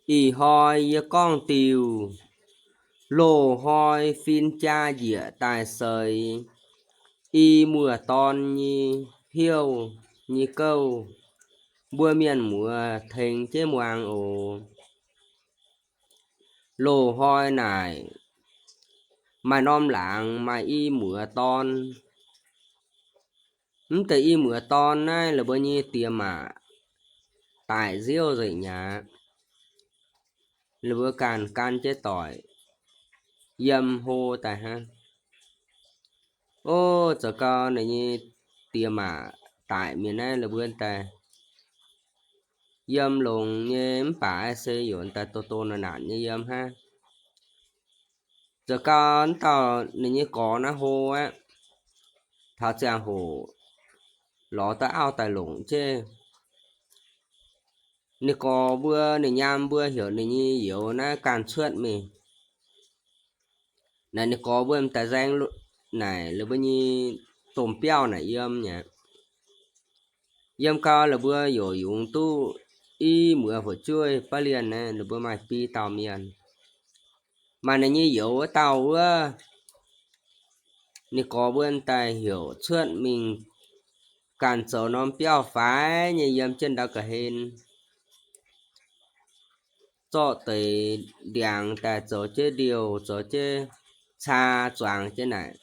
Ih hnoi yie gorngv diuh loz-hnoi fin-jaa njiec daaih seix i muoz-dorn nyei heuv nyei gouv, mbuo mienh muoz tengx jienv muangx oc. Loz-hnoi naaic maaih norm laangz maaih i muoz-dorn. Mv deix i muoz-dorn naaiv la'buo nyei diex maac daic nziouv nzengc mi'aqv. La'buo ganh gan jienv doic yiem hlo daaih hnangv. Ov, zoux gau ninh nyei diex maac daic mi'aqv naaiv la'buo daaih yiem longx nyei mv baac se yaac daaih doh doh naanc naanc nyei yiem hnangv. Zoux gau dauh ninh nyei gorx naaiv hlo aqv, taux ziangh hoc lorz daaih auv daaih longc jienv. Ninh gorx mbuo, ninh nyaam mbuo heuc ninh nyei youz naaiv ganh cuotv mingh. Naaic ninh gorx mbuo m'daaih nzaeng naaic la'buo nyei domh biauv naaic yiem mi'aqv. Yiem gau la'buo yaac yungz duqv i muoz fu'jueiv ba'lienh naaiv, ninh mbuo maaih biei dauh mienh. Maaih ninh nyei youz wuov dauh wuov, ninh gorx mbuo m'daaih heuc cuotv mingh ganh zoux norm biauv faix nyei yiem jienv ndau ga'hlen, zorqv deix ndiangx daaih zoux jienv ndiouh, zoux jienv caa zuangx jienv naaic,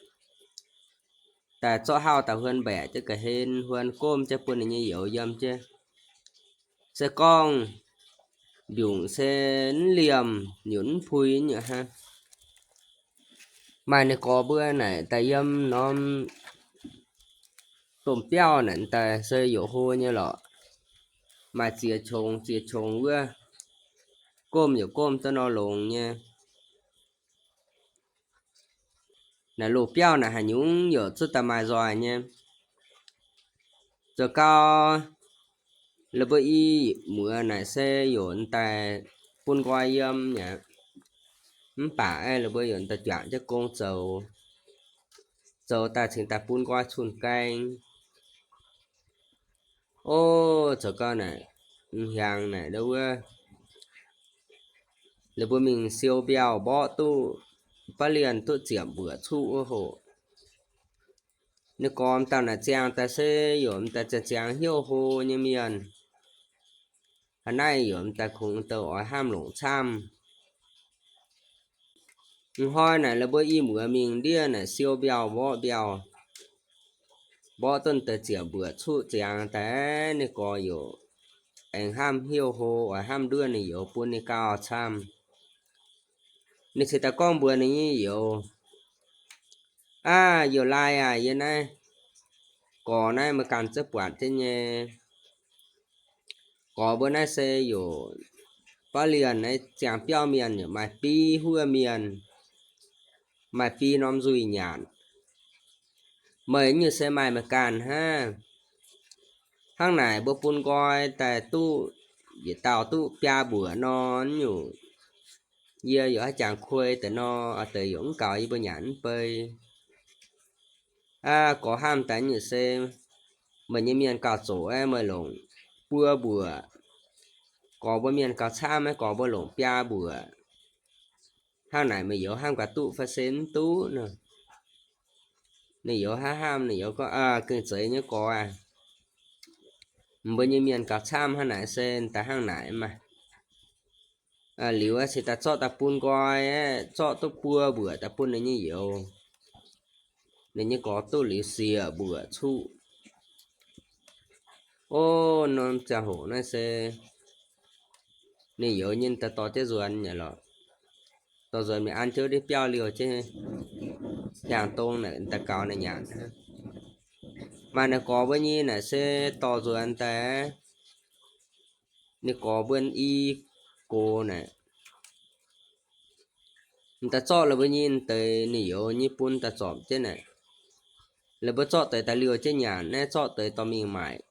daaih zorqv hauv daaih huon mbaeqc jienv ga'hlen, huon gomv jienv bun ninh nyei youz yiem jienv. Se gorngv mbiungc se mv liemh nyungc mv pui nyungc hnangv. Maaih ninh gorx mbuo naaic daaih yiem norm domh biauv naaic daaih se youz hlo nyei lorqc. Maaih ziex qongx ziex qongx wuov, gomv yaac gomv duqv nor longx nyei. Naaic loz-biauv naaic haaix nyungc yaac zuqc daaih maaih nzoih nyei. Zoux gau la'buo i muoz naaic se yaac m'daaih bun nqoi yiem mi'aqv. Mv baac aeqv, la'buo yaac m'daaih juangc jienv gong zoux, zoux daaih cingx daaih bun nqoi cun-gaeng. Ov, zoux gau naaic, m'hnyangx naaic ndau wuov, ninh mbuo mingh siou mbiauh mborqv duqv ba'lienh duqv ziepc mbuoqc cuqv wuov hoc. Ninh gorx m'daaih naaic ziangh daaih se yaac m'daaih ziangh ziangh hnyouv hlo nyei mienh. Hnangv naaiv yaac m'daaih kungx douh oix hnamv longc camv. M'hnoi naaic la'buo i muoz mingh ndiev naaic siou mbiauh mborqv mbiauh, mborqv duqv deix ziepc mbuoqc cuqv ziangx daaih, ninh gorx yaac aengx hnamv hnyouv hlo oix hnamv nduov ninh youz bun ninh gauh camv. Ninh cingx daaih gorngv mbuox ninh nyei youz, Aav, youz laai aac, yie naaiv gorx naaiv meih ganh zieqv buatc jienv nyei. Gorx mbuo naaiv se yaac ba'lienh naaiv ziangh biauv mienh, yaac maaih biei huov mienh, maaih biei norm nzuih nyanc. Meih nyungc se maaih meih ganh hnangv. Hnangv naaic mbuo bun nqoi daaih duqv yietc dauh duqv biaa mbuoqc nor, nyungc yie yaac haaix jangx kuei deix nor, deix yaac mv gaux yie mbuo nyanc mv bei. Aav, gorx hnamv daaih nyungc se meih nyei mienh gauh zoqc aeqv, meih longc buo mbuoqc. Gorx mbuo mienh gauh camv aeqv, gorx mbuo longc biaa mbuoqc. Hnangv naaic meih youz hnamv gaax duqv fai se mv duqv nor. Ninh youz hnamv hnamv, ninh youz gorngv, Aa, gengh zeiz nyei gorx aac. Mbuo nyei mienh gauh camv hnangv naaic se daaih hnangv naaic maah. Liuz cingx daaih zorqv daaih bun nqoi aeqv, zorqv duqv buo mbuoqc daaih bun ninh nyei youz. Ninh nyei gorx duqv liuz siec mbuoqc cuqv. Ov, norm ziangh hoc naaiv se ninh youz nyei daaih dorh jienv nzuonx nyei lorqc. Dorh nzuonx mingh an jienv ndiev biauv liouh jienv hiaangx dong naaic daaih gaux naaic nyanc. Maaih naaic gorx mbuo nyei naaic se dorh nzuonx daaih, ninh gorx mbuo i gox naaic, m'daaih zorqv la'buo nyei deix ninh youz nyei bun daaih zorpc jienv naaic. La'buo zorqv deix daaih liouh jienv nyanc naaiv, zorqv deix dorh mingh maaic.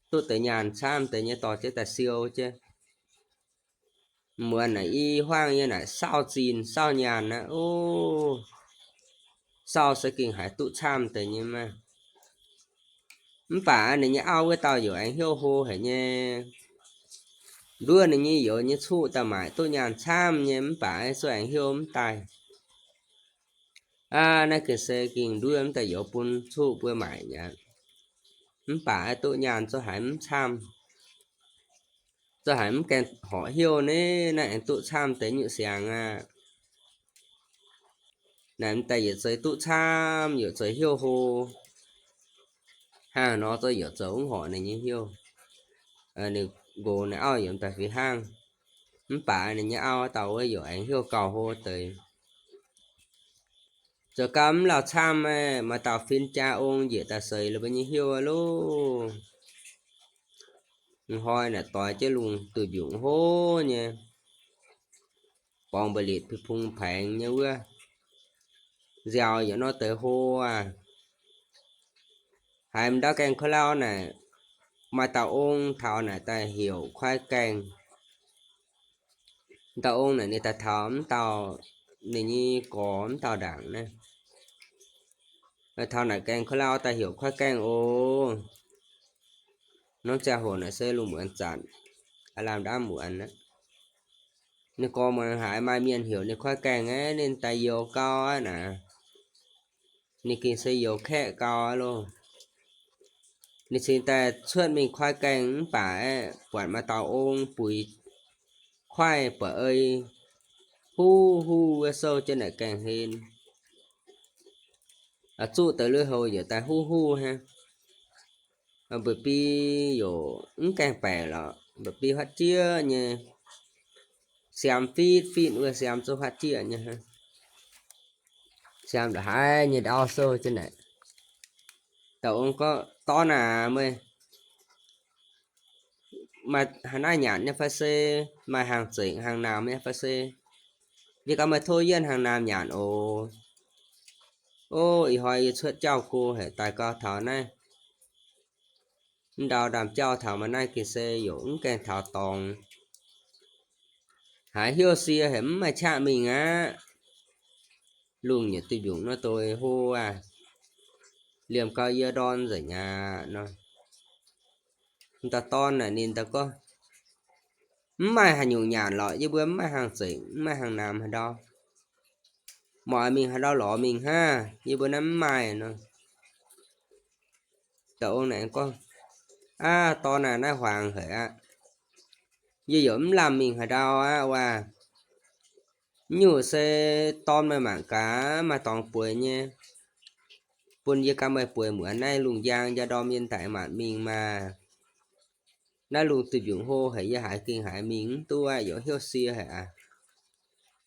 Duqv deix nyaanh camv deix nyei dorh jienv daaih siou jienv. Muonz naaic i huaangv yie naaic saauv zinh saauv nyaanh aqv. Ov, saauv se gengh haiz duqv camv deix nyei maah. Mv baac ninh nyei auv wuov dauh yaac aengx hnyouv hlo haic nyei. nduov ninh nyei youz nyei cuqv daaih maaic duqv nyaanh camv nyei, mv baac zuqc aengx heuc mv daaih. Aav, naaiv gengh se gengh nduov mv daaih youz bun cuqv mbuo maaic nyei aqv. Mv baac duqv nyaanh zungv haiz mv camv, zungv haiz mv gaengh horpc heuc ni, naaiv aengx duqv camv deix nyutc siangx aqv. Naaic mv daaih yietc zeiz duqv camv, yietc zeiz heuc hlo. Hnangv nor zungv yietc zeiz mv horpc ninh nyei heuc. Ninh nqox ninh auv yiem daaih fih hnangv. Mv baac ninh nyei auv dauh wuov yaac aengx heuc gauh hlo deix. Zoux gau mv lauh camv aeqv, maaih dauh fin-jaa ong njiec daaih seix liuz mbuo nyei heuc loh. Hnoi naaic doix jienv lungh duih mbiungc hlo nyei, borngz mba'litc pui-pung paengx nyei wuov, nziaaux yietc norm deix hlo aqv. Haiz m'ndauv gaengh kuv lauv naaic, maaih dauh ong taux naaic daaih heuc kuaaiv gaengh. Dauh ong naaic ninh daaih taux mv dauh, ninh nyei gorx mv dauh ndaangc naaiv. Taux naaic gaengh kuv lauv daaih heuc kuaaiv gaengh oc. Norm ziangh hoc naaic se lungh muonz zanc, aav lamh ndaamv muonz aqv. Ninh gorx muangx haiz maaih mienh heuc ninh kuaaiv gaengh aeqv, ninh daaih youx gau aqv naaic. Ninh gengh se youx kaeqv gau aqv loh. Ninh cingx daaih cuotv mingh kuaaiv gaengh mv baac aeqv, buatc maaih dauh ong buix kuaaiv buatc ei huv huv wuov sou jienv naaic gaengh hlen. Zuqv deix lui-houx yaac daaih huv huv hnangv. Mba'biei yaac mv gaengh baeqc lorqc, mba'biei huaatv jieqv nyei. Siaam fitv fitv wuov, siaam zungv huaatv jieqv nyei hnangv. Siaam ndongc haaix nyei ndau sou jienv naaic. Dauh ong gorngv, Dorn aac, meih maaih haaix naaiv nyanc nyei fai se maaih hnaangx zengc hnaangx naamh nyei fai se? Yie ganh meih tov yie hnaangx naamh nyanc oc. Ov, ih hnoi yie cuotv jauv go haic, daaih gau taux naaiv ndau ndaamv-jauv taux maaih naaiv gengh se yaac mv gaengh taux dorngx. Haiz heuc sie haic mv maaih qaqv mingh aqv. Lungh nyei duih mbiungc nor doix hlo aqv. Liemh gau yie ndorn nzengc aqv nor. Dauh dorn naaic ninh daaih gorngv, Mv maaih haaix nyungc nyanc lorqc, yie mbuo mv maaih hnaangx zengc, mv maaih hnaangx naamh haaix ndau. Mangc mingh haaix ndau lorz mingh hnangv, yie mbuo naaiv mv maaih nor. Dauh ong naaic gorngv, Aav, dorn aac, naaiv hmuangx haic aqv. Yie yaac mv lamh mingh haaix ndau aqv waac. Nyungc se dorn meih mangc gaax, maaih dorngx bueix nyei, bun yie ganh meih bueix muonz naaiv lungh njang, njang ndorm yie daaih maanc mingh maah. Naaiv lungh duih mbiungc hlo haic, yie haiz gengh haiz mingh mv duqv aqv, yaac heuc sie haic aqv.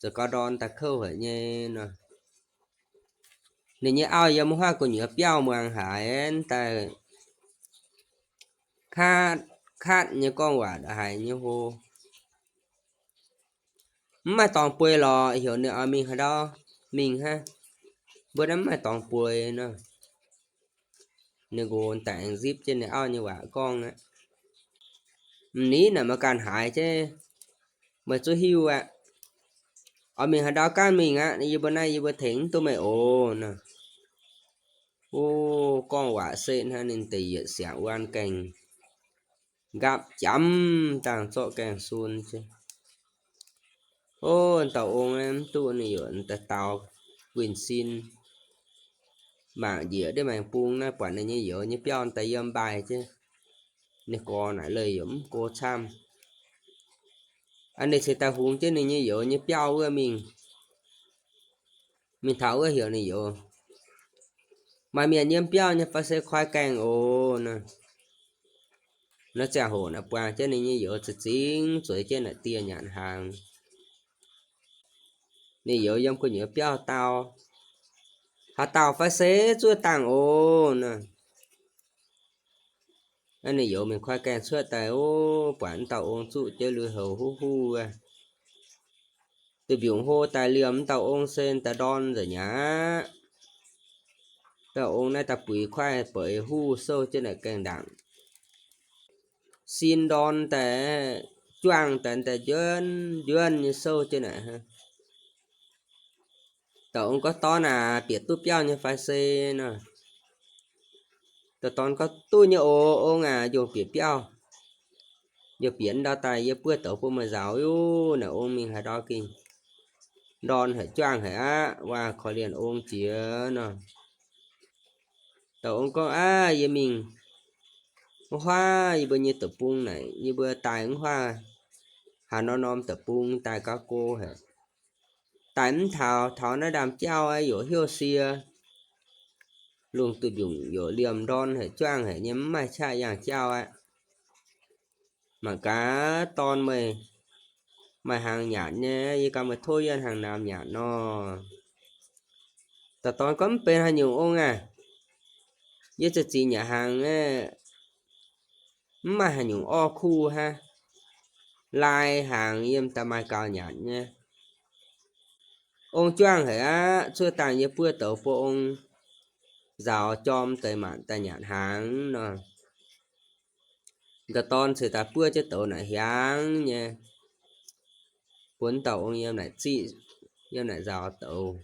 Zoux gau ndorn daaih kouv haic nyei nor. Ninh nyei auv yiem wuov gu'nyuoz biauv muangx haiz daaih katv katv nyei gorngv waac haic nyei hlo. Mv maaih dorngx bueix lorqc, heuc ninh oix mingh haaix ndau mingh hnangv. Mbuo naaiv mv maaih dorngx bueix nor. Ninh nqox daaih aengx nzipv jienv ninh auv nyei waac gorngv aqv. M'nitv naaic meih ganh haiz jienv, meih zuqc hiuv aqv. Oix mingh haaix ndau ganh mingh aqv, yie mbuo naaiv yie mbuo tengx mv duqv meih oc nor. Ov, gorngv waac setv hnangv, ninh deix yietc siangx wuov gaengh nqaapv jamv dangh zorqv gaengh sun jienv. Ov, dauh ong mv duqv, ninh yaac daaih daux winh sin mangc njiec ndiev maengx bung naaiv, buatc ninh nyei youz nyei biauv daaih yiem mbaaih jienv. Ninh gorx naaic leih yaac mv go camv. Aa, ninh cingx daaih hungx jienv ninh nyei youz nyei biauv wuov mingh, mingh taux wuov heuc ninh youz, Maaih mienh yiem biauv nyei fai se kuaaiv gaengh oc nor. Naaiv ziangh hoc naaic buangh jienv ninh nyei youz za'gengh zueiz jienv naaic dieh nyanc hnaangx. Ninh youz yiem gu'nyuoz biauv dau, Haaix dauh fai se zuov dangh oc nor. Ninh youz mingh kuaaiv gaengh cuotv daaih, ov, buatc wuov dauh ong zuqv jienv lui-houx huv huv wuov. Duih mbiungc hlo daaih liemh wuov dauh ong se daaih ndorn nzengc aqv. Dauh ong naaiv daaih buix kuaaiv beix huv sou jienv naaic gaengh ndaangc. Sin ndorn daaih, juangh daaih, daaih njuonv njuonv nyei sou jienv naaic. Dauh ong gorngv, Dorn aac, bieqc duqv biauv nyei fai se nor? Dauh dorn gorngv, Duqv nyei oc, ong aac, njongc bieqc biauv. Yie bieqc ndau daaih yie buov douz bun meih nzaaux. Yov, naaic ong mingh haaix ndau gengh ndorn haic, juangv haic aqv. Waac korv-lienh ong jiex nor. Dauh ong gorngv, Aav, yie mingh wuov huaav, yie mbuo nyei deic-bung naaic, yie mbuo daaih wuov huaav haaix norm norm deic-bung daaih gauh go haic. Daaih mv taux, taux naaiv ndaamv-jauv aqv, yaac heuc sie, lungh duih mbiungc yaac liemh ndorn haic, juangv haic nyei, mv maaih qaqv yangh jauv aqv. Mangc gaax dorn meih maaih hnaangx nyanc nyei, yie ganh meih tov yie hnaangx naamx nyanc nor. Dauh dorn gorngv, Mv benx haaix nyungc ong aac. Yie za'zic nyanc hnaangx aeqv, mv maaih haaix nyungc orv kuv hnangv. Lai hnaangx yiem daaih maaih gaux nyanc nyei. Ong juangv haic aqv, cuotv dangh yie buov douz bun ong nzaaux jorm deix maanc daaih nyanc hnaangx nor. Dauh dorn ceix daaih buov jienv douz naaic hiaangx nyei, bun dauh ong yiem naaic ziqv, yiem naaic nzaaux douz.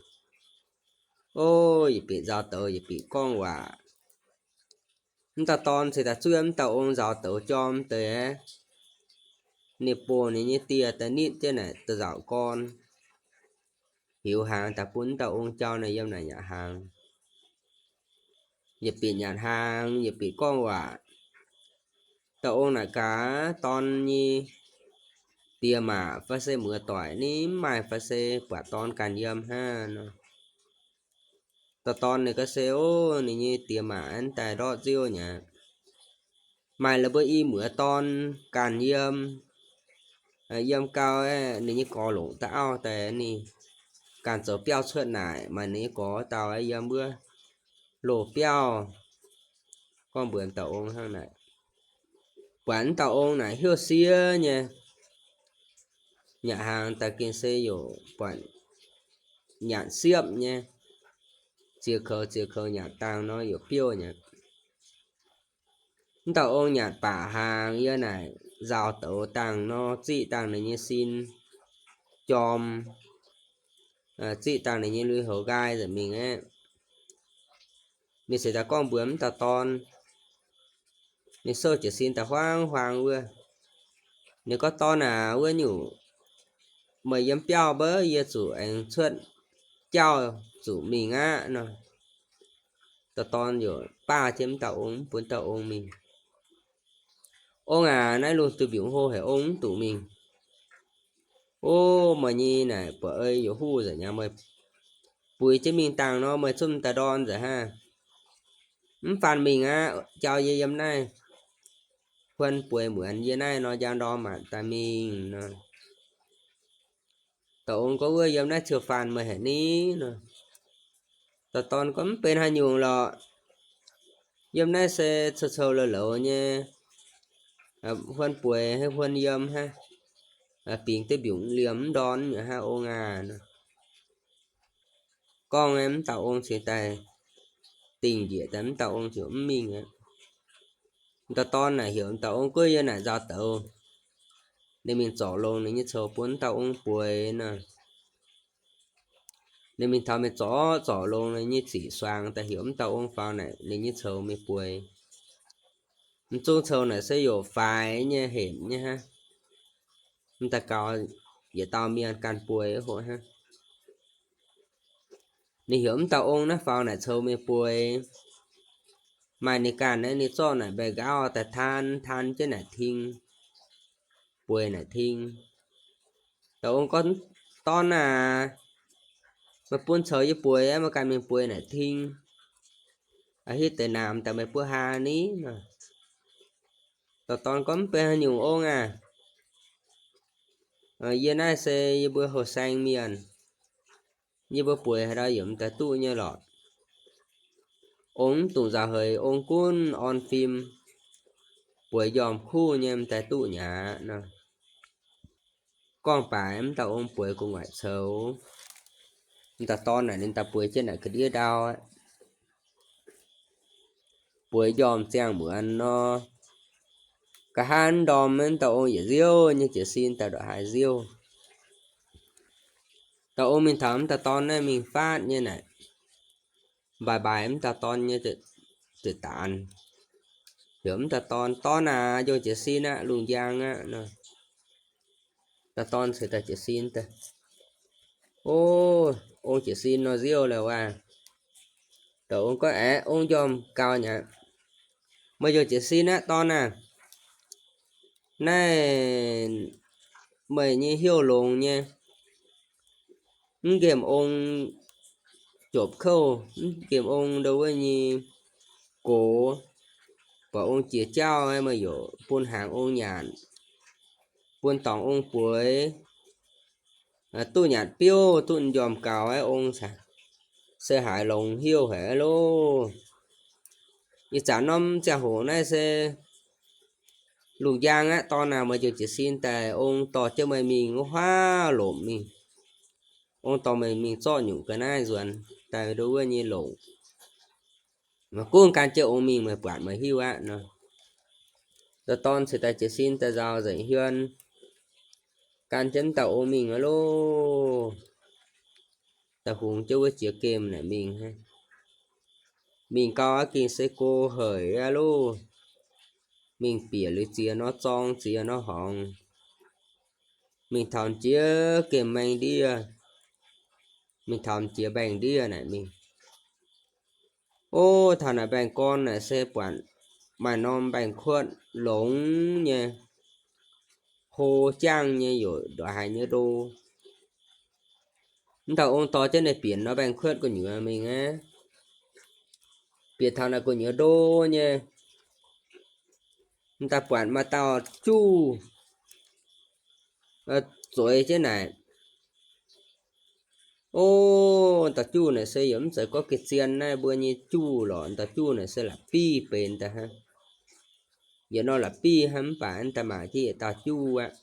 O, yietc bieqc nzaaux douz, yietc bieqc gorngv waac. Mv dauh dorn ceix daaih zuov mv dauh ong nzaaux douz jorm deix, ninh bun ninh nyei die daaih nitv jienv naaic da'nzauc gorn, hiuv hnaangx daaih bun mv dauh ong jauv naaic yiem naaic nyanc hnaangx. Yietc bieqc nyanc hnaangx, yietc bieqc gorngv waac. Dauh ong naaic gaax dorn nyei diex maac fai se muoz-doic ni mv maaih fai se buatc dorn ganh yiem hnangv nor. Dauh dorn ninh ga'sie, o, ninh nyei diex maac aengx daaih ndortv nziouv nyei. Maaih la'buo i muoz dorn ganh yiem, yiem gau, ninh nyei gorx longc da'auv daaih ninh ganh zoux biauv cuotv naaic, maaih ninh nyei gorx dauh yiem wuov loz-biauv. Gorngv mbuox dauh ong hnangv naaic. Buatc mv dauh ong naaic heuc sie nyei, nyanc hnaangx daaih gengh se yaac buatc nyanc siepv nyei, ziex koux ziex koux nyanc dangh nor yaac biouv nyei. Mv dauh ong nyanc baac hnaangx yiem naaic nzaaux douz dangh nor, ziqv dangh ninh nyei sin jorm, ziqv dangh ninh nyei lui-houx nqaai nzengc mingh aqv. Ninh ceix daaih gorngv mbuox mv dauh dorn. Ninh souv jiez sin daaih huaang-huaang wuov. Ninh gorngv, Dorn aac, wuov nyungc meih yiem biauv mbouv, yie zuqc aengx cuotv jauv zuqc mingh aqv nor. Dauh dorn yaac baav jienv mv dauh ong, mv bun dauh ong mingh. Ong aac, naaiv lungh duih mbiungc hlo haic, ong mv dungx mingh. O, meih nyei naaic buatc ei yaac huv nzengc aqv, meih buix jienv mingh dangh nor, meih zungv daaih ndorn nzengc hnangv. Mv faanh mingh aqv, jauv yie yiem naaiv, huon bueix muonz yie naaiv nor, njang ndorm maanc daaih mingh nor. Dauh ong gorngv, Wuov yiem naaiv ciou faanh meih haic ni nor. Dauh dorn gorngv, Mv benx haaix nyungc lorqc. Yiem naaiv se cou-cou louz-louz nyei, huon bueix haaix, huon yiem haaix, bingx duqv mbiungc liemh mv ndorn nyei hnangv, ong aac nor. Gorngv mv dauh ong cingx daaih dingh njiec daaih, mv dauh ong ziouc mv mingh aqv. Dauh dorn naaic heuc dauh ong, Guov yie naaic nzaaux douz. Ninh mingh zorc longx ninh nyei cou bun mv dauh ong bueix nor. Ninh mingh taux mingh zorc zorc longx ninh nyei ziqc suangx daaih, heuc mv dauh ong faaux naaic ninh nyei cou mingh bueix. Mv zungv cou naaic se yaac faix nyei, hepc nyei hnangv. Mv daaih gaux yietc dauh mienh ganh bueix hoc hnangv. Ninh heuc mv dauh ong naaiv faaux naaic cou mingh bueix. Maaih ninh ganh naaiv, ninh zorqv naaic mbaeqc nqaauv daaih taan, taan jienv naaic ting, bueix naaic ting. Dauh ong gorngv, Dorn aac, meih bun cou yie bueix, meih ganh mingh bueix naaic ting, hitv deix naamx daaih meih buov haa ni nor. Dauh dorn gorngv, Mv benx haaix nyungc, ong aac. Yie naaiv se yie mbuo houh saeng mienh. Yie mbuo bueix haaix ndau yaac m'daaih duqv nyei lorqc. Ong mv dungx nzauh heix, ong gunv orn fim, bueix njormh kuv nyei m'daaih duqv nyei aqv nor. Gorngv baaix mv dauh ong bueix gu'nguaaic coux. M'daaih dorn naaic ninh daaih bueix jienv naaic ga'ndiev ndau aqv. Bueix njormh ziangh muonz nor, nqa'haav ndorm mv dauh ong yietc nziouv nyei jiez sin daaih ndongc haaix nziouv. Dauh ong mingh taux mv dauh dorn naaiv mingh faatv nyei naaic, mbaaix mbaaix mv dauh dorn nyei ziepc daanx. Heuc mv dauh dorn, dorn aac, njongh jiez sin aqv, lungh njang aqv nor. Dauh dorn ceix daaih jiez sin daaih. O, ong jiez sin nor nziouv lorqc waac. Dauh ong gorngv, Aeqv, ong njormh gaux nyei aqv. Meih njongh jiez sin aqv, dorn aah. Naaiv meih nyei heuv longx nyei. Mv nqemh ong jopc kouv, mv nqemh ong ndo wuov nyei gox, buatc ong jiex jauv, meih yaac bun hnaangx ong nyanc, bun dorngx ong bueix, duqv nyanc biouv, duqv njormh gaux aqv ong, se haiz longx heuv haic aqv loh. Ih zanc norm ziangh hoc naaiv se lungh njang aqv, dorn aac, meih njongh jiez sin daaih, ong dorh jienv meih mingh wuov huaav lomc mingh. Ong dorh meih mingh zorqv nyungc ga'naaiv nzuonx daaih ndo wuov nyei longc. Meih gunv gan jienv ong mingh, meih buatc meih hiuv aqv nor. Dauh dorn ceix daaih jiez sin daaih nzaaux nzengc hmien, gan jienv dauh ong mingh aqv loh. Daaih hungx jienv wuov jiex gemh naaic mingh. Mingh gau aqv, ging se go haic aqv loh. Mingh bieqc liuz ziex norm zorng ziex norm horngz. Mingh taux jiex gemh maeng ndiev, mingh taux jiex mbaengx ndiev naaic mingh. O, taux naaic mbaengx gorn naaic se buatc maaih norm mbaengx kuotv longx nyei, hlo jangv nyei, yaac ndongc haaix nyei ndo. Mv dauh ong dorh jienv ninh bieqc norm mbaengx kuotv gu'nyuoz mingh aqv. Bieqc taux naaic gu'nyuoz ndo nyei, m'daaih buatc maaih dauh juv zueiz jienv naaic. O, dauh juv naaic se yaac mv zeiz gorngv ga'zien naaiv mbuo nyei juv lorqc. Dauh juv naaic se la'biv benx daaih hnangv. Yietc norm la'biv hnangv mv baac daaih mangc jienv yietc dauh juv aqv.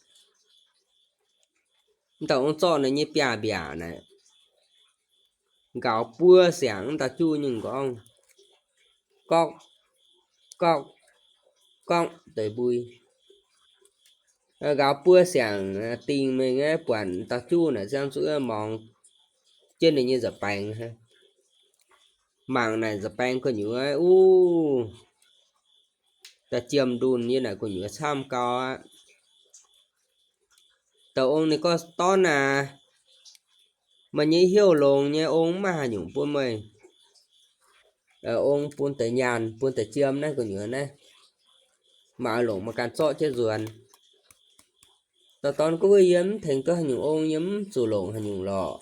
M'dauh ong zorqv ninh nyei biaav-mbiaac naaic, nqaaux buo siangx m'dauh juv nyei m'nqorngv, gorqv, gorqv, gorngv deix mbui. Nqaaux buo siangx dingh mingh aqv, buatc m'dauh juv naaic ziangh zuqc morngx jienv ninh nyei nza'baengx. Mangc naaic nza'baengx gu'nyuoz uv, da'jiem ndunh yie naaic gu'nyuoz camv gau aqv. Dauh ong ninh gorngv, Dorn aac, meih nyei heuv longx nyei, ong mv maaih haaix nyungc bun meih. Ong bun deix nyaanh, bun deix jiem naaiv gu'nyuoz naaiv, maaih longc meih ganh zorqv jienv nzuonx. Dauh dorn gorngv, Yie mv tengx duqv haaix nyungc ong, yie mv zuqc longc haaix nyungc lorqc.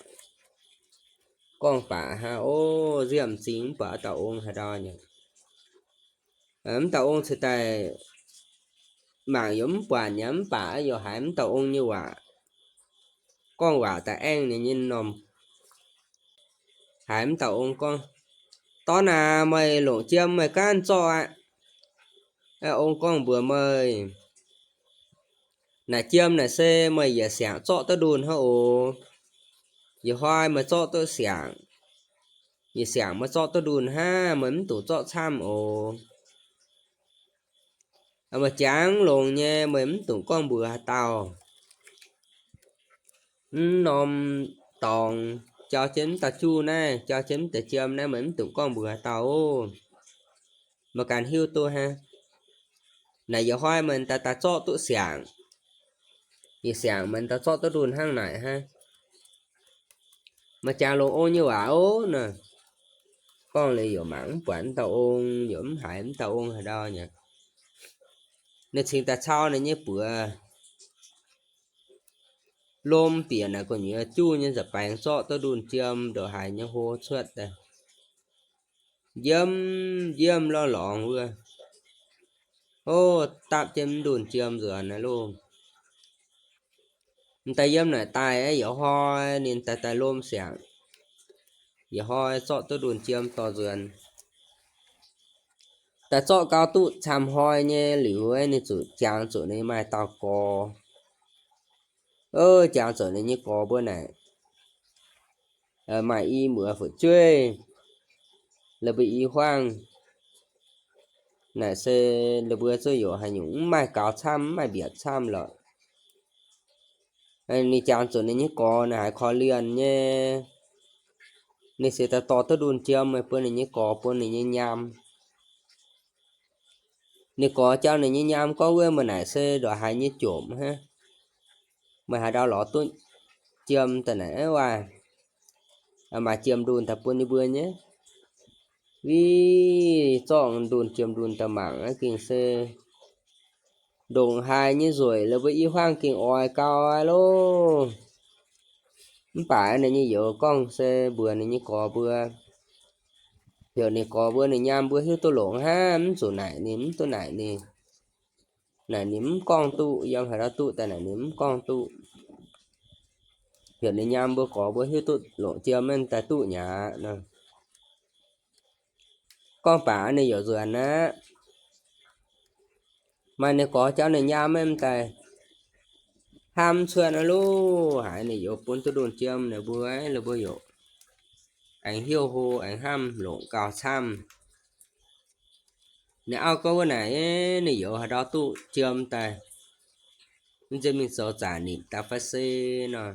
Gorngv baac hnangv, o, nziemh m'zing mv buatc dauh ong haaix ndau nyei. Mv dauh ong ceix daaih mangc yaac mv buatc nyei, mv baac yaac haiz mv dauh ong nyei waac, gorngv waac daaih aengv ninh nyei m'normh. Haiz mv dauh ong gorngv, Dorn aac, meih longc jiem meih ganh zorqv aqv. Ong gorngv mbuox meih, naaic jiem naaic se meih yietc siangx zorqv duqv ndunh hnangv oc. Yietc hnoi meih zorqv duqv siangx, yietc siangx meih zorqv duqv ndunh hnangv, meih mv dungx zorqv camv oc. Meih jangx longx nyei, meih mv dungx gorngv mbuox haaix dauh. Mv norm dorngx jauv jienv mv dauh juv naaiv, jauv jienv mv deix jiem naaiv, meih mv dungx gorngv mbuox haaix dauh oc. Meih ganh hiuv duqv hnangv. Naaic yietc hnoi meih daaih daaih zorqv duqv siangx, yietc siangx meih daaih zorqv duqv ndunh hnangv naaic hnangv. Meih jangx longx ong nyei waac oc nor. Gorngv liuz yaac mangc mv buatc mv dauh ong, yaac mv haiz mv dauh ong haaix ndau nyei. Ninh cingx daaih cau ninh nyei buoz lom bieqc naaic gu'nyuoz juv nyei nza'baengx zorqv duqv ndunh jiem ndongc haaix nyei hlo cuotv daaih. Njiemv njiemv lorz lorngx wuov, o, dapv jienv mv ndunh jiem nzuonx aqv loh. M'daaih yiem naaic daaih, yietc hnoi ninh daaih daaih lom siangx, yietc hnoi zorqv duqv ndunh jiem dorh nzuonx. Daaih zorqv gau duqv camv hnoi nyei liuz, ninh zuqc jangx zuqc ninh maaih dauh gorx. O, jangx zuqc ninh nyei gorx mbuo naaic, maaih i muoz fu'jueiv, la'buo i huaang. Naaic se la'buo zuqc yaac haaix nyungc mv maaih gaux camv, mv maaih mbietc camv lorqc. Ninh jangx zuqc ninh nyei gorx naaic haiz korv-lienh nyei, ninh se daaih dorh duqv ndunh jiem bun ninh nyei gorx, bun ninh nyei nyaam. Ninh gorx jauv ninh nyei nyaam gorngv, Wuov meih naaic se ndongc haaix nyei jomc hnangv? Meih haaix ndau lorz duqv jiem daaih naaic? Waac, maaih jiem ndunh daaih bun yie mbuo nyei. Wih, zorqv ndunh, jiem ndunh daaih mangc, gengh se ndongc haaix nyei nzueic, la'buo i hmuangv gengh oix gau loh. Mv baac ninh nyei youz gorngv se mbuox ninh nyei gorx mbuo, heuc ninh gorx mbuo, ninh nyaam mbuo hiuv duqv longc hnangv, mv zuqc naaic ninh, mv duqv naaic ninh. Naaic ninh mv gorngv duqv, yiem haaix ndau duqv daaih naaic ninh mv gorngv duqv. Heuc ninh nyaam mbuo gorx mbuo hiuv duqv longc jiem maiv daaih duqv nyaqv nor. Gorngv baac ninh youz nzuonx aqv. Maaih ninh gorx jauv ninh nyaam maiv daaih hnamv cuotv aqv loh. Haiz ninh youz bun duqv ndunh jiem ninh mbuo, la'buo youz aengx hiuv hlo aengx hnamv longc gauh camv. Ninh auv gorngv, Wuov naaic ninh youz haaix ndau duqv jiem daaih, mv nziex mingh zoux zaqc nipc daaih fai se nor.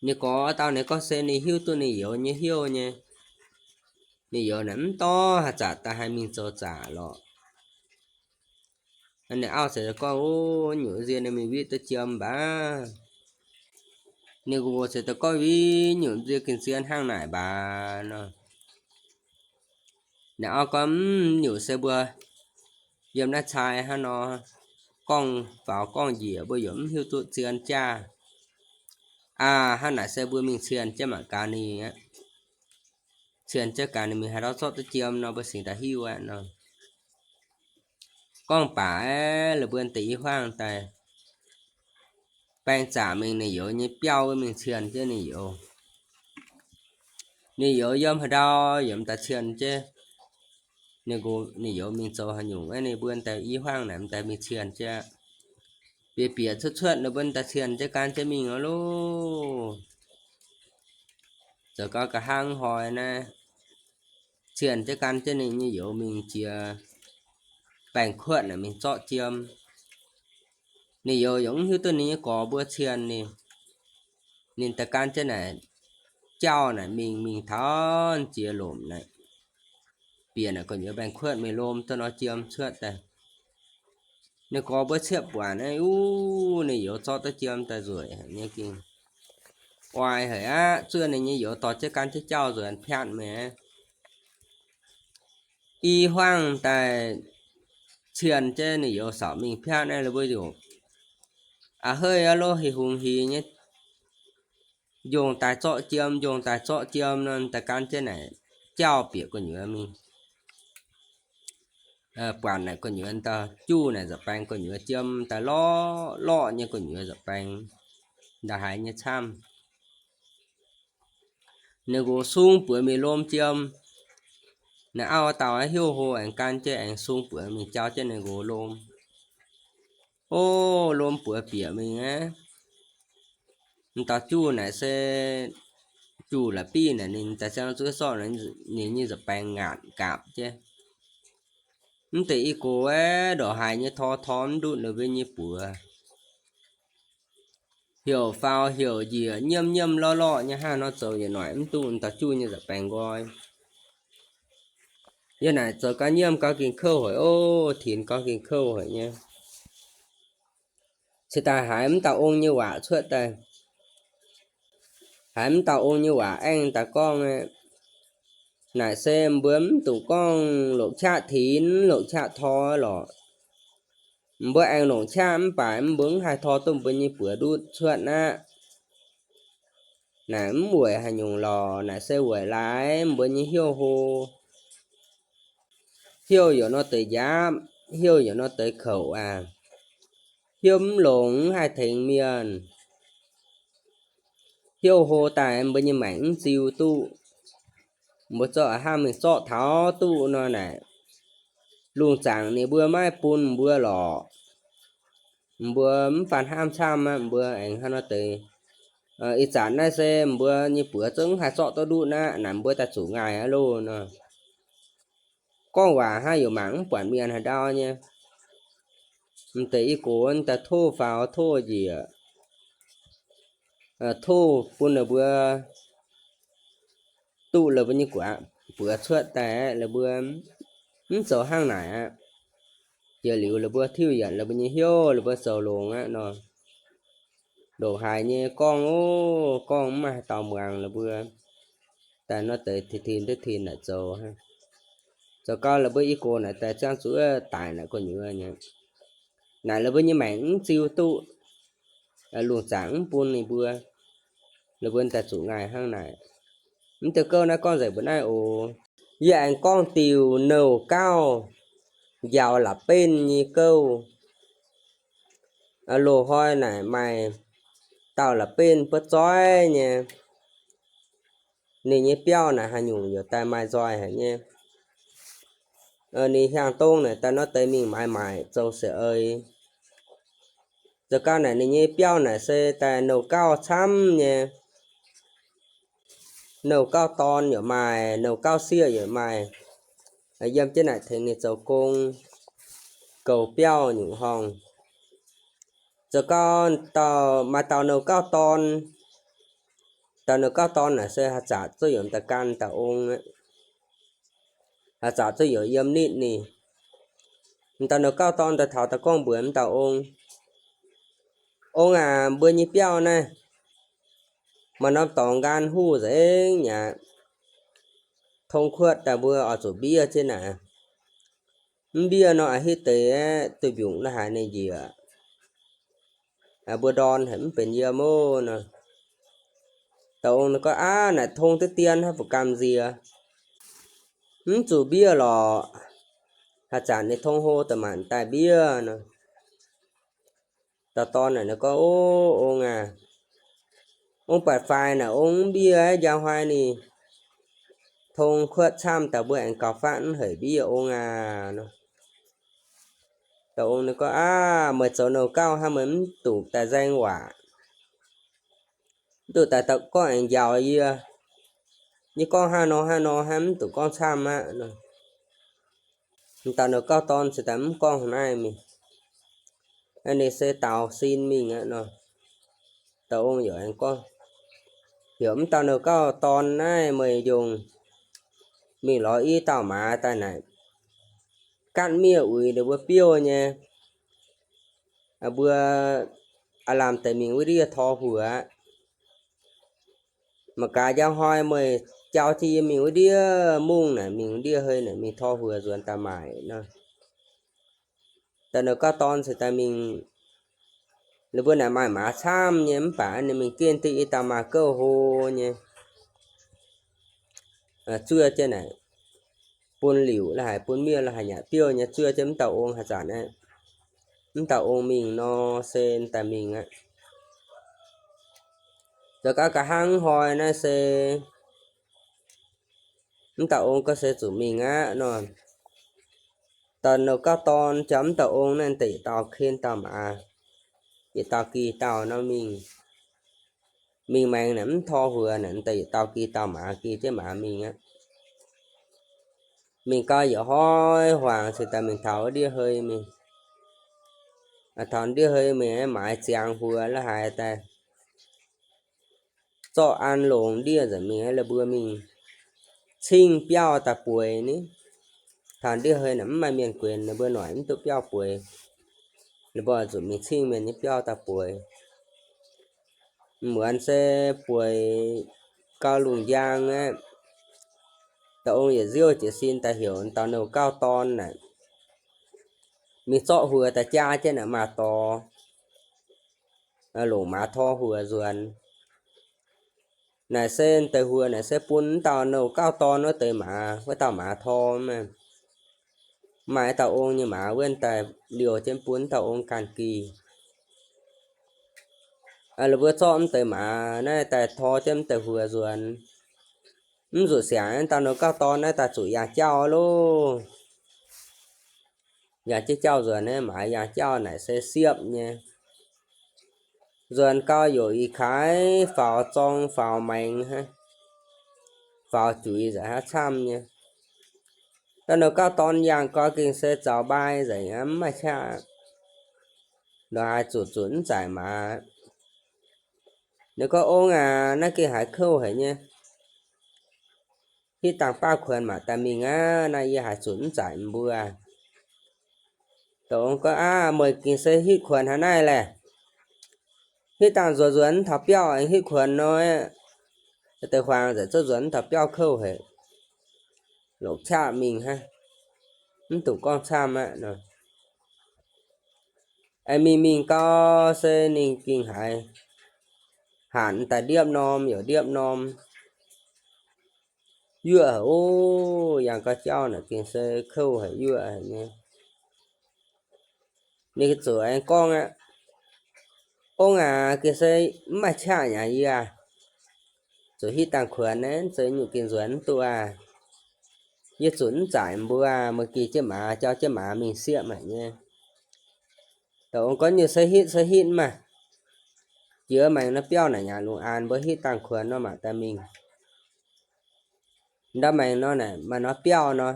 Ninh gorx dauh ninh gorngv se ninh hiuv duqv ninh youz nyei hnyouv nyei. Ninh youz naaic mv dorh haaix zanc daaih haih mingh zoux zaqc lorqc. Ninh auv se gorngv, Ov, nyungc nziex ninh mingh witv duqv jiem mbac. Ninh nqox se daaih gorngv, Wih, nyungc nziex gengh zien hnangv naaic mbac nor. Ninh auv gorngv, Mv nyungc se mbuo yiem naaiv cai hnangv nor, gorngv faaux gorngv njiec mbuo yaac mv hiuv duqv zien jaav. Aa, hnangv naaic se mbuo mingh cien jienv mangc gaax ninh aqv. Cien jienv gaax ninh mingh haaix ndau zorqv duqv jiem nor mbuo singx daaih hiuv aqv nor. Gorngv baac aeqv, la'buo deix i hmuangv daaih baeng zaqc mingh ninh youz nyei biauv wuov mingh cien jienv ninh youz. Ninh youz yiem haaix ndau yaac mv daaih cien jienv ninh nqox, ninh youz mingh zoux haaix nyungc aeqv, ninh mbuo deix i hmuangv naaic mv daaih mingh cien jienv. Bieqc bieqc cuotv cuotv ninh mbuo daaih cien jienv gan jienv mingh aqv loh. Zoux gau nqa'haav hnoi naaiv, cien jienv gan jienv ninh nyei youz mingh jiex baengc kuotv naaic mingh zorqv jiem. Ninh youz yaac mv hiuv duqv ninh nyei gorx mbuo cien ninh. Ninh daaih gan jienv naaic jauv naaic mingh, mingh taux jiex lomc naaic, bieqc naaic gu'nyuoz baengc kuotv mingh lom duqv nor jiem cuotv daaih. Ninh gorx mbuo ciepv buatc naaiv, uv, ninh youz zorqv duqv jiem daaih nzueic haic nyei, gengh oix haic aqv. Zuov ninh nyei youz dorh jienv gan jienv jauv nzuonx piatv mi'aqv. I hmuangv daaih cien jienv ninh youz saauc mingh piatv naaiv, la'buo ziouc a'heiv aqv loh, hih hungx hix nyei, njongh daaih zorqv jiem, njongh daaih zorqv jiem nor, daaih gan jienv naaic jauv bieqc gu'nyuoz mingh. Buatc naaic gu'nyuoz daaih juv naaic nza'baeng gu'nyuoz jiem daaih lorqv lorqv nyei gu'nyuoz nza'baeng, nda'haaix nyei camv. Ninh nqox sung buoz mingh lom jiem. Ninh auv dauh hiuv hlo aengx gan jienv aengx sung buoz mingh jauv jienv ninh nqox lom. O, lom buoz bieqc mingh aqv. M'dauh juv naaic se juv la'biv naaic, ninh daaih ziangh zuov sorqv ninh nyei nza'baeng ngaatc gaapc jienv. Mv deix i gox aeqv, ndongc haaix nyei tor tor mv ndutv ninh mbuo nyei buoz. Heuc faaux heuc njiec, nyiemv nyiemv lorqv lorqv nyei, hnangv nor zoux yietc noic mv duqv m'dauh juv nyei nza'baeng nqoi. Yie naaic zoux gau nyiemv gau gengh kouv haic, o, tinx gau gengh kouv haic nyei. Cingx daaih haiz m'dauh ong nyei waac cuotv daaih. Haiz m'dauh ong nyei waac aengx daaih gorngv, naaic se mbuo mv dungx gorngv longc qaqv tinx, longc qaqv tor lorqc. Mbuo aengx longc qaqv mv baac mbuo mv haih tor duqv mbuo nyei buoz ndutv cuotv aqv. Naaic mv weic haaix nyungc lorqc, naaic se weic laaix mbuo nyei hnyouv hlo. Hnyouv yaac nor deix njaapv, hnyouv yaac nor deix kouc aqv. Hnyouv mv longx mv haih tengx mienh. Hnyouv hlo daaih mbuo nyei maengc mv ziux duqv. Mbuo zorqv a'hnamv mingh zorqv taux duqv nor naaic, lungh zaangc ninh mbuo maiv bun mbuo lorqc. Mbuo mv faanh hnamv camv aqv, mbuo aengx hnangv nor deix. Ih zanc naaiv se mbuo nyei buoz zungv haih zorqv duqv ndutv aqv, naaic mbuo daaih zuqc ngaih aqv loh nor. Gorngv waac hnangv yaac mangc mv buatc mienh haaix ndau nyei. M'deix i gox daaih tov faaux tov njiec, tov bun ninh mbuo duqv la'buo nyei guax buoz cuotv daaih, la'buo Mv zoux hnangv naaic aqv. Jiex liuz la'buo tiuv yietc la'buo nyei hnyouv, la'buo zoux longx aqv nor. Ndongc haaix nyei gorngv, o, gorngv mv maaih haaix dauh muangx la'buo. Daaih nor deix tin tin duqv tin naaic zoux. Zoux gau la'buo i gox naaic daaih ziangh zuqc daic naaic gu'nyuoz nyei. Naaic la'buo nyei maengc mv ziu duqv, lungh zaangc mv bun ninh mbuo, la'buo daaih zuqc ngaih hnangv naaic. Mv deix gouv naaiv gorngv nzengc mbuo naaiv oc. Yie aengx gorngv diuh nouh gauh njaaux la'benv nyei gouv. Loz-hnoi naaic maaih dauh la'benv buov zoih nyei. Ninh nyei biauv naaic haaix nyungc yaac daaih maaih nzoih haic nyei. Ninh hiaangx dong naaic daaih nor deix mingh maaiz maaic zoux se ei. Zoux gau naaic ninh nyei biauv naaic se daaih nouh gauh camv nyei. Nouh gauh dorn yaac maaih, nouh gauh sieqv yaac maaih. Yiem jienv naaic tengx ninh zoux gong, goux biauv nyungc horngh. Zoux gau dauh maaih dauh nouh gauh dorn. Dauh nouh gauh dorn naaic se haih zaqc zuqv yaac m'daaih gan dauh ong aqv. Haih zaqc zuqv yaac yiem nitv ninh. M'daaih nouh gauh dorn daaih taux daaih gorngv mbuox m'dauh ong, Ong aac, mbuo nyei biauv naaiv maaih norm dorngx nqaang huv nzengc aqv. Tong kuotv daaih mbuo oix zuqc mbiev jienv naaic. Mv mbiev nor a'hitv deix aeqv, duih mbiungc la'haaix ninh njiec. Mbuo ndorn haic mv benx yiem ov nor. Dauh ong ninh gorngv, Aav, naaic tong diqv dien hnangv, mv gamh nziex. Mv zuqc mbiev lorqc. Haaix zanc ninh tong hlo daaih maanc daaih mbiev nor. Dauh dorn naaic ninh gorngv, O, ong aac, ong baeqc faix naaic ong mv mbiev, njang hnoi ninh tong kuotv camv daaih mbuo aengx gauh fatv mv heic mbiev, ong aac nor. Dauh ong ninh gorngv, Aav, meih zoux nouh gauh hnangv, meih mv duqv daaih nzaeng waac. Mv duqv daaih gorngv aengx njaaux yie. Yie gorngv hnangv nor hnangv nor hnangv, mv duqv gorngv camv aqv nor. M'dauh nouh gauh dorn se daaih mv gorngv naaiv mingh. Ninh se daaux sin mingh aqv nor. Dauh ong yaac aengx gorngv, Heuc m'dauh nouh gauh dorn naaiv meih njongc mingh lorz i dauh maaz daaih naaic, gaatv miev uix ninh mbuo biouv nyei. Mbuo aav lamh deix mingh wuov ndiev tor huoc aqv. Mangc gaax njang hnoi meih jauv jienv yie mingh wuov ndiev mungv naaic, mingh ndiev hei naaic mingh tor huoc nzuonx daaih maaic nor. Dauh nouh gauh dorn se daaih mingh, ninh mbuo naaic maaih maaz camv nyei, mv baac ninh mingh gengh duqv i dauh maaz gouv hlo nyei. Zuov jienv naaic bun liuc la'haic, bun miev la'haic, nyanc biouv nyei, zuov jienv m'dauh ong haaix zanc aqv. M'dauh ong mingh nor se daaih mingh aqv. Zoux gau nqa'haav hnoi naaiv se m'dauh ong gauh se zuqc mingh aqv nor. Dauh nouh gauh dorn jauv m'dauh ong naaiv deix yietc dauh ken dauh maaz, yietc dauh gih dauh nor mingh. Mingh maengx naaic mv tor huoc naaic, deix yietc dauh gih dauh maaz, gih jienv maaz mingh aqv. Mingh gau yietc hnoi huaangx cingx daaih mingh taux ndiev hei mingh. Taux ndiev hei mingh maaiz ziangx huoc la'haic daaih, zorqv an longc ndiev nzengc mingh, la'buo mingh cingv biauv daaih bueix ni. Taux ndiev hei naaic mv maaih mienh guenx, ninh mbuo noic mv duqv biauv bueix. Ninh mbuo zuqc mingh cingv mienh nyei biauv daaih bueix. Muonz se bueix gau lungh njang aqv, dauh ong yietc nziouv jiez sin daaih heuc dauh nouh gauh dorn naaic mingh zorqv huoc daaih jaa jienv naaic maaz dorh, longc maaz tor huoc nzuonx. Naaic se deix huoc naaic se bun m'dauh nouh gauh dorn wuov deix maaz, wuov dauh maaz tor. Maaih dauh ong nyei maaz wuov daaih liouh jienv bun m'dauh ong ganh gih. La'buo zorqv m'deix maaz naaiv daaih tor jienv m'deix huoc nzuonx. Mv zuqc siangx dauh nouh gauh dorn naaiv daaih zuqc yangh jauv loh. Yangh jienv jauv nzuonx naaiv maaz yangh jauv naaic se siepv nyei. Nzuonx gau youc ih kaaix faaux zorng faaux maengx hnangv, faaux juiz nzengc hnangv camv nyei. Dauh nouh gauh dorn yangh gau gengh se zaux mbai nzengc aqv, mv maaih qaqv. Lorz haaix zuqc zuqc mv zaaic maaz. Ninh gorngv, Ong aac, naaiv gengh haiz kouv haic nyei. hitv dangh baav kuonx maac daaih mingh aqv. Naaiv yie haaix zunc mv zaaic mbuo. Dongh ong gorngv, Aav, meih gengh se hitv kuonx hnangv naaiv laeh. Hitv dangh nzuonx nzuonx mv taux biauv aengx hitv kuonx nor, deix huaang nzengc zouv nzuonx mv taux biauv kouv haic, longc qaqv mingh hnangv, mv dungx gorngv camv aqv nor. Aengx mingh mingh gau se ninh gengh haiz hanc daaih ndiepv norm yaac ndiepv norm yuoqv haic. Ov, yangh gau jauv naaic gengh se kouv haic, yuoqv haic nyei. Ninh zuqc aengx gorngv aqv, Ong aac, gengh se mv maaih qaqv nyei yie aah. Zuqc hitv dangh kuonx naaiv, zeiz nyungc gengh nzuonx mv duqv aqv. Yie zunc mv zaaic mbuo, meih geh jienv maaz, jauv jienv maaz mingh sieqv haic nyei. Dongh ong gorngv, Nyei se hitv, se hitv maah. Jiex maengx nor biauv naaic nyanc lungh aanx, mbuo hitv dangh kuonx nor maac daaih mingh. Ndau maengx nor naaic maaih norm biauv nor,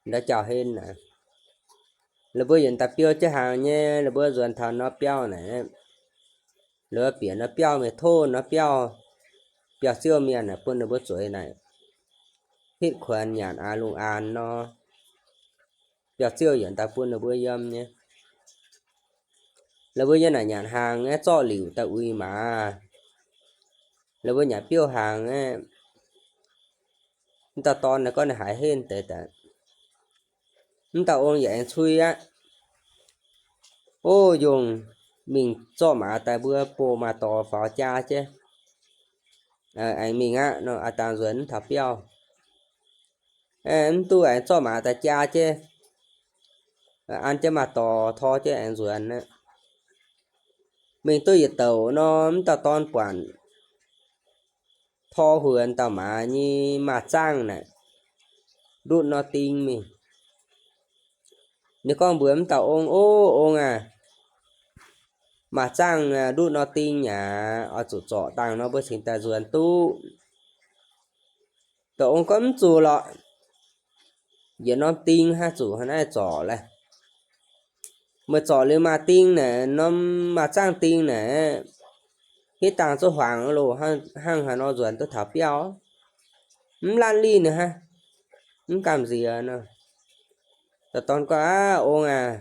ndau jauv-hlen naaic, la'buo yietc daaih biou jienv hnaangx nyei. La'buo nzuonx taux norm biauv naaic, la'buo bieqc norm biauv mingh tov norm biauv, biauv-ziouv mienh naaic bun ninh mbuo zueiz naaic, hitv kuonx nyanc aax lungh aanx nor, biauv-ziouv yietc daaih bun ninh mbuo yiem nyei. La'buo yiem naaic nyanc hnaangx aeqv, zorqv liuc daaih uix maaz. La'buo nyanc biouv hnaangx aeqv, mv dauh dorn naaic gorngv ninh haiz henv deix daaih. Mv dauh ong yaac aengx cui aqv. Ov, yungh mingh zorqv maaz daaih mbuo boh maaz-dorx faaux jaa jienv, aengx mingh aqv nor, aav dangh nzuonx mv taux biauv. Mv duqv, aengx zorqv maaz daaih jaa jienv, an jienv maaz-dorx tor jienv aengx nzuonx aqv. Mingh duqv yietc douc nor, mv dauh dorn buatc tor huox dauh maaz nyei maaz-zaangv naaic ndutv norm ding mingh. Ninh gorngv mbuox mv dauh ong, Ov, ong aac, maaz-zaangv ndutv norm ding aqv. Oix zuqc zorc dangh nor mbuo cingx daaih nzuonx duqv. Dauh ong gorngv, Mv zuqc lorqc. Yietc norm ding hnangv, zuqc hnangv naaiv zorc laeh. Meih zorc liuz maaz-ding naaic, norm maaz-zaangv ding naaic, hitv dangh zuqc huaangx loh, hnangv haaix nor nzuonx duqv taux biauv? Mv laanh lih ninh hnangv, mv gamh nziex nor. Dauh dorn gorngv, Aav, ong aac,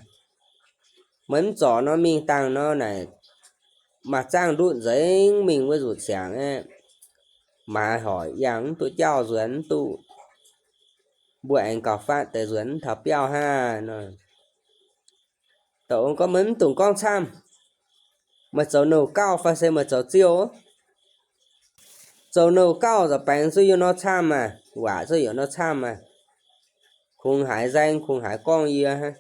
meih mv zorc nor mingh dangh nor naaic, maaz-zaangv ndutv nzengc mingh wuov nzutc siangx aeqv, maaiz hoic yangh mv duqv jauv, nzuonx mv duqv. Mbuo aengx gauh fatv deix nzuonx mv taux biauv hnangv nor. Dauh ong gorngv, Meih mv dungx gorngv camv. Meih zoux nouh gauh fai se meih zoux ziouv? Zoux nouh gauh nza'baengx zuqc yiem nor camv maah, waac zuqc yiem nor camv maah. Kungx haiz nzaeng, kungx haiz gorngv yie hnangv.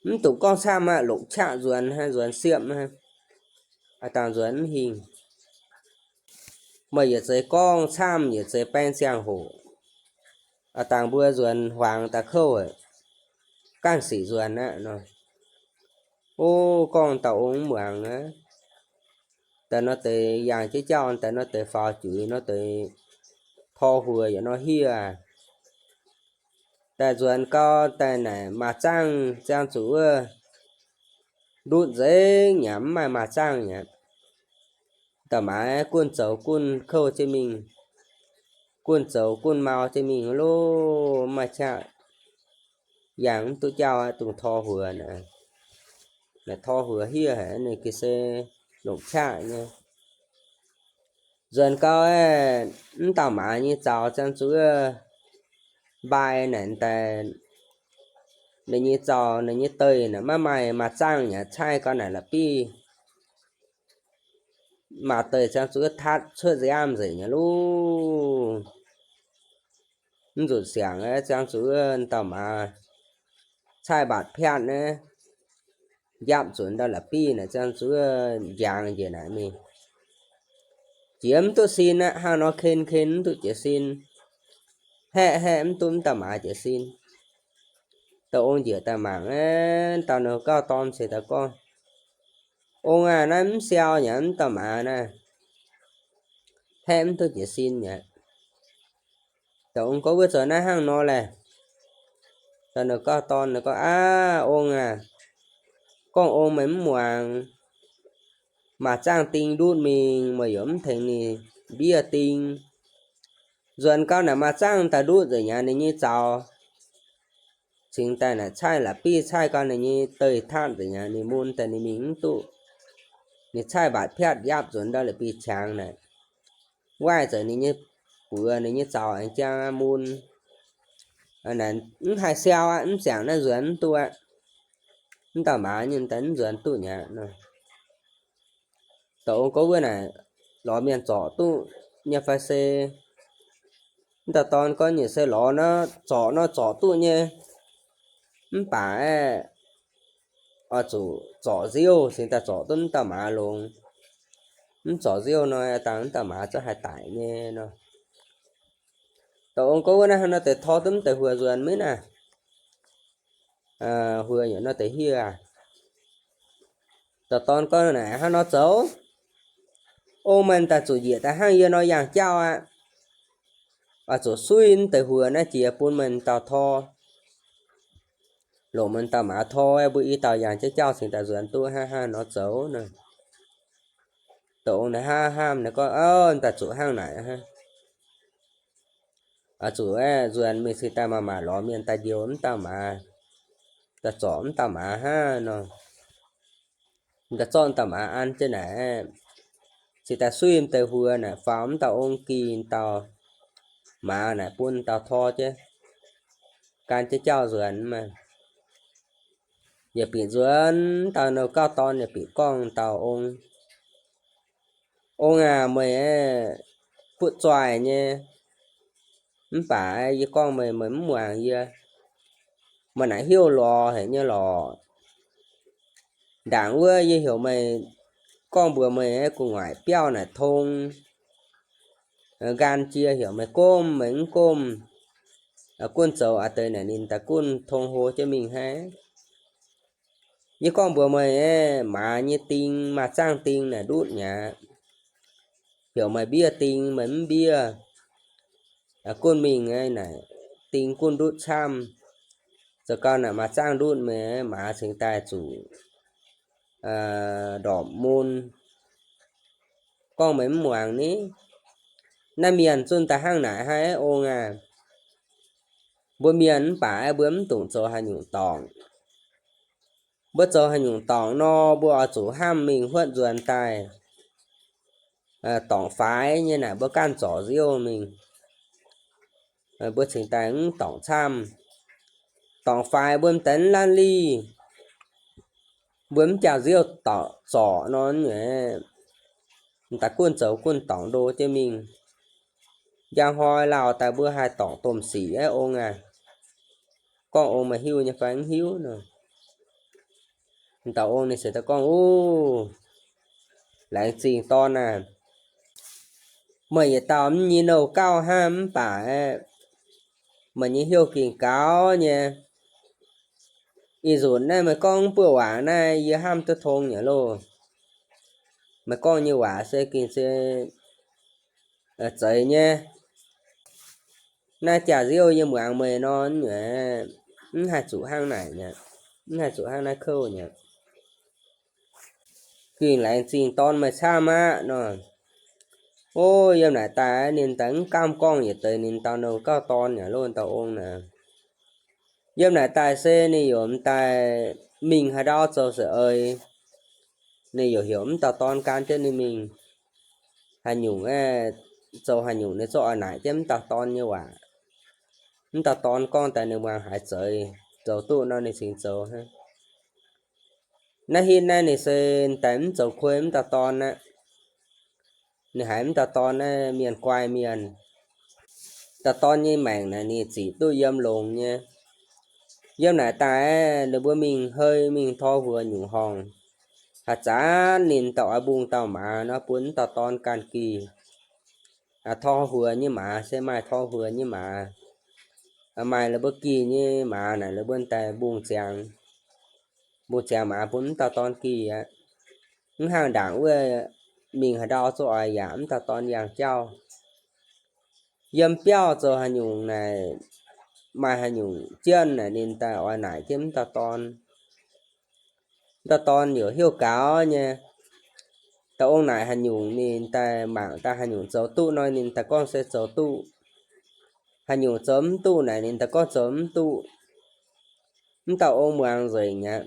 Mv dungx gorngv camv aqv, longc qaqv nzuonx hnangv, nzuonx siepv hnangv, aav dangh nzuonx mv hingh. Meih yietc zeiz gorngv camv, yietc zeiz baeng ziangh hoc, aav dangh mbuo nzuonx huaangx daaih kouv, gangv sic nzuonx aqv nor. Ov, gorngv dauh ong mv muangx aqv. Daaih nor deix yangh jienv jauv, daaih nor deix faaux juix, nor deix tor huox yaac nor hiev. Daaih nzuonx gau daaih naaic maaz-zaangv ziangh zuqc wuov ndutv nzengc nyei, mv maaih maaz-zaangv nyei. Dauh maaiz gunh zoux gunh kouv jienv mingh, gunh zoux gunh mau jienv mingh loh, mv maaih qaqv, yangh mv duqv jauv aqv, dongh tor huox naaic. Naaic tor huox hiev haic, ninh ga'sie longc qaqv nyei. Nzuonx gau aeqv, mv dauh maaiz nyei zaux ziangh zuqc wuov mbaai naaic daaih, ninh nyei zaux, ninh nyei deic naaic maiv maaih maaz-zaangv nyei, caaiv gau naaic la'bieiv maaz deic ziangh zuqc wuov tatv cuotv nziaamv nzengc nyei loh. Mv nzunc siangx aeqv, ziangh zuqc wuov dauh maaiz caaiv mbatc piatv naaiv, njapv zunc ndau la'bieiv naaic, ziangh zuqc wuov njangx njiec naaic mingh. Jiex mv duqv sin aqv, hnangv nor ken ken mv duqv jiex sin, haeqv haeqv mv duqv mv dauh maaiz jiex sin. Dauh ong njiec daaih mangc aeqv, dauh nouh gauh dorn ceix daaih gorngv, Ong aac, naaiv mv siau nyei, mv dauh maaiz naaiv haeqv mv duqv jiex sin nyei. Dauh ong gorngv, Wuov zoux naaiv hnangv nor laeh. Dauh nouh gauh dorn gorngv, Aav, ong aac, gorngv ong meih mv muangx, maaz-zaangv ding ndutv mingh, meih yaac mv tengx ninh mbiev ding. Nzuonx gau naaic maaih zaangv daaih nduqv nzengc aqv, ninh nyei zaux cingx daaih naaic caaiv la'bieiv caaiv gau ninh nyei deih tatv nzengc aqv, ninh mun daaih ninh mingh mv duqv. Ninh caaiv mbatc piatv yapv nzuonx ndau la'bieiv-qangx naaic, waaiv nzengc ninh nyei buoz, ninh nyei zaux aengx jang mun. Naaic mv haih siau aqv, mv ziangc naaiv nzuonx mv duqv aqv. Mv dauh maaz nyei daaih mv nzuonx duqv mi'aqv nor. Dauh ong gorngv wuov naaic, lorz mienh zorc duqv nyei fai se mv dauh dorn gorngv nyei se lorz nor, zorc nor zorc duqv nyei, mv baac aeqv, oix zuqc zorc nziouv cingx daaih zorc duqv mv dauh maaz longx. Mv zorc nziouv nor, dangh mv dauh maaz zungv haih daic nyei nor. Dauh ong gorngv wuov naaiv hnangv nor deix tor duqv mv deix huox nzuonx maiv naaic. Huox yaac nor deix hiuv aqv. Dauh dorn gorngv naaic, hnangv nor zoux, ong meih daaih zuqc njiec daaih hnangv yie nor yangh jauv aqv. Oix zuqc suiv mv deix huox naaiv jiex bun meih dauh tor, longc meih dauh maaz tor, mbuo i dauh yangh jauv jauv cingx daaih nzuonx duqv hnangv, hnangv nor zoux nor. Dauh ong naaic hnamv hnamv naaic gorngv, daaih zuqc hnangv naaic hnangv. Oix zuqc aeqv, nzuonx mingh cingx daaih maaih maaih lorz mienh daaih njoux mv dauh maaz, daaih zorc mv dauh maaz hnangv nor. Daaih zorqv mv dauh maaz an jienv naaic, cingx daaih suiv mv deix huox naaic faaux mv dauh ong gih dauh maaz naaic bun dauh tor jienv, gan jienv jauv nzuonx maah. Yietc bieqc nzuonx dauh nouh gauh dorn yietc bieqc gorngv dauh ong, Ong aac, meih aeqv, butv zoih nyei. Mv baac yie gorngv meih, meih mv muangx yie. Meih naaic hnyouv lorz haic nyei lorqc. Ndaangc wuov yie heuc meih, gorngv mbuox meih aeqv, gu'nguaaic biauv naaic tong, nqan jiex heuc meih gomv, meih mv gomv. Gunv zoux a'deix naaic ninh daaih gunv tong hlo jienv mingh hnangv. Yie gorngv mbuox meih aeqv, maaz nyei ding, maaih zaangv ding naaic ndutv mi'aqv. Heuc meih mbiev ding, meih mv mbiev. Gunv mingh naaic, ding gunv ndutv camv. Zoux gau naaic maaih zaangv ndutv, meih maaz cingx daaih zuqc ndorpc mun. Gorngv meih mv muangx ni. Naaiv mienh zunh daaih hnangv naaic haih, ong aac. Mbuo mienh mv baac aeqv, mbuo mv dungx zoux haaix nyungc dorngc. Mbuo zoux haaix nyungc dorngc nor, mbuo oix zuqc hnamv mingh huotv nzuonx daaih. Dorngc faix nyei naaic mbuo ganh zorc nziouv mingh. Mbuo cingx daaih mv dorngc camv. Dorngc faix mbuo mv deix mv lanv lih. Mbuo mv jangx nziouv dorngc zorc nor, daaih gunv zoux gunv dorngc ndo jienv mingh. Njang hnoi lauh daaih mbuo haih dorngc domh sic aeqv, ong aac. Gorngv ong meih hiuv nyei fai mv hiuv nor. Dauh ong ninh se daaih gorngv, Uv, laengz zingh dorn aah! Meih yietc dauh mv nyei nouh gauh hnangv mv baac aeqv, meih nyei hnyouv gengh gaux nyei. Ih nzunc naaiv meih gorngv mv buoqv waac naaiv yie hnamv duqv tong nyei loh. Meih gorngv nyei waac se gengh se zeiz nyei. Naaiv jaax-nziouv yie muangx meih nor, mv haih zuqc hnangv naaic, mv haih zuqc hnangv naaiv kouv nyei. Gengh laengz zingh dorn meih camv aqv nor. O, yiem naaic daaih ninh daaih mv gamh gorngv yietc deix ninh dauh nouh gauh dorn yaac loh dauh ong naaic. Yiem naaic daaih se ninh yaac m'daaih mingh haaix ndau zoux se eix, ninh yaac heuc mv dauh dorn gan jienv ninh mingh. Haaix nyungc aeqv, zoux haaix nyungc ninh zungv oix naaic jienv mv dauh dorn nyei waac. Mv dauh dorn gorngv daaih ninh muangx haiz zeiz, zoux duqv nor ninh cingx zoux hnangv. Naaiv hitv naaiv ninh se daaih mv zoux kuei mv dauh dorn aqv. Ninh haiz mv dauh dorn naaiv mienh guai mienh. Dauh dorn nyei maengc naaic ninh zic duqv yiem longx nyei. Yiem naaic daaih ninh mbuo mingh hei mingh tor huox nyungc horngc, haaix zanc ninh dauh oix mbungh dauh maaz nor bun mv dauh dorn ganh gih. Tor huox nyei maaz se maaih tor huox nyei maaz. Maaih la'buo gih nyei maaz naaic la'buo daaih mbungh ziangx, mbungh ziangx maaz bun mv dauh dorn gih aqv. Mv hnangv ndaangc wuov mingh haaix ndau zungv oix yaac mv dauh dorn yangh jauv. Yiem biauv zoux haaix nyungc naaic, maaih haaix nyungc jienv naaic ninh daaih oix naaic jienv mv dauh dorn. Mv dauh dorn yaac hnyouv gaux nyei. Dauh ong naaic haaix nyungc ninh daaih mangc daaih haaix nyungc zoux duqv nor ninh daaih gorngv se zoux duqv. haaix nyungc zoux mv duqv naaic, ninh daaih gorngv zoux mv duqv. Mv dauh ong muangx nzengc aqv.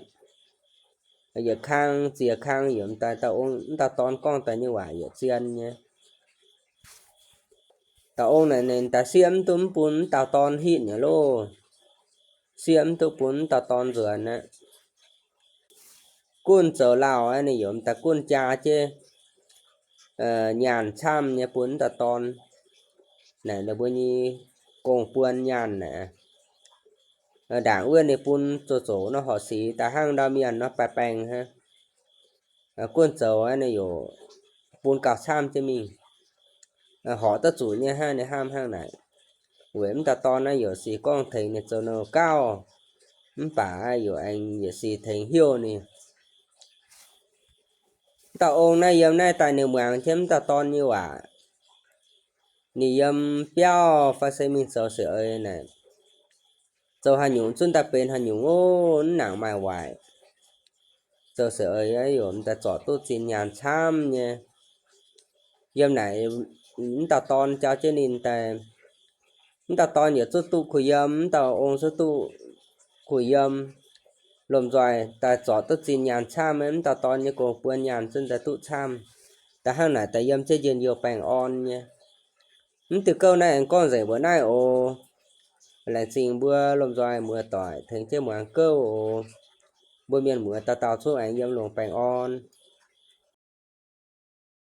Yietc kang ziex kang yiem daaih, dauh ong, mv dauh dorn gorngv daaih nyei waac yietc zien nyei. Dauh ong naaic ninh daaih siev mv duqv mv bun mv dauh dorn hitv nyei loh. Siev mv duqv bun mv dauh dorn nzuonx aqv. Gunv zoux lauh aqv, ninh yiem daaih gunv jaa jienv nyaanh camv nyei bun mv dauh dorn. Naaic ninh mbuo nyei gong-buon nyaanh naaic. Ndaangc wuov ninh bun zoux zoqc nor horqc sic daaih hnangv ndau mienh nor baengh baengh hnangv. Gunv zoux aqv, ninh yaac bun gauh camv jienv mingh. Horqc duqv zuqc nyei hnangv, ninh hnamv hnangv naaic. Weic mv dauh dorn naaiv yaac sic gorngv tengx ninh zoux nouh gauh, mv baac yaac aengx yietc sic tengx heuc ninh. Mv dauh ong naaiv yiem naaiv daaih ninh muangx jienv mv dauh dorn nyei waac. Ninh yiem biauv fai se mingh zoux seix eix naaic, zoux haaix nyungc zunv daaih benx haaix nyungc ov, mv nangc maaih waaic. Zoux seix eix yaac daaih zorc duqv zinh nyaanh camv nyei. Yiem naaic mv dauh dorn jauv jienv ninh daaih, mv dauh dorn yaac zuqc duqv kuh yiem, mv dauh ong zuqc duqv kuh yiem. Lomh nzoih daaih zorc duqv zinh nyaanh camv, mv dauh dorn nyei gong-buon nyaanh zunv daaih duqv camv. Da'hnangv naaic daaih yiem jienv njien-youh baengh orn nyei. Mv diuh gouv naaiv aengx gorngv nzengc mbuoqc naaiv oc. Laengz zingh mbuo lomh nzoih muoz-doic tengx jienv muangx gouv oc. Mbuo mienh muoz dauh dauh zungv aengx yiem longx baengh orn.